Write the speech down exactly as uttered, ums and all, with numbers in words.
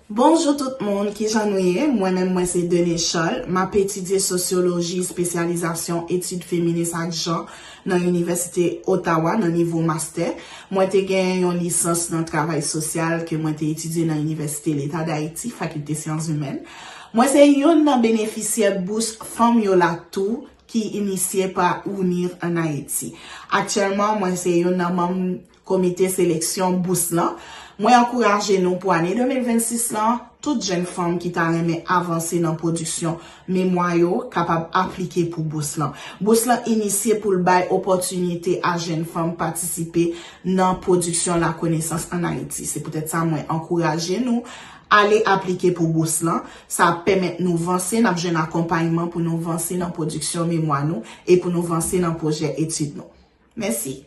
Bonjou tout moun, kijan nou ye? Mwen menm mwen se Denis Charles. M ap etidye sosyoloji, espesyalizasyon etid feminis ak jan nan Inivèsite Ottawa nan nivo mastè. Mwen te gen yon lisans nan travay sosyal ke mwen te etidye nan Inivèsite Leta Dayiti, Fakilte Syans Imèn. Mwen se youn nan benefisyè bous Fanm Yo La tou ki inisye pa UNIR ann Ayiti. Aktyèlman, mwen se youn nan manm komite seleksyon bous lan. Mwen ankouraje nou pou ane de mil vennsis lan, tout jèn fanm ki ta renmen avanse nan pwodiksyon memwa yo kapab aplike pou bous lan. Bous lan inisye pou l bay opòtinite a jèn fanm patisipe nan pwodiksyon lakonesans ann Ayiti. Se poutèt sa mwen ankouraje nou ale aplike pou bous lan. Sa ap pèmèt nou vanse, n ap jwenn akonpayman pou nou vanse nan pwodiksyon memwa nou e pou nou vanse nan pwojè etid nou. Mèsi.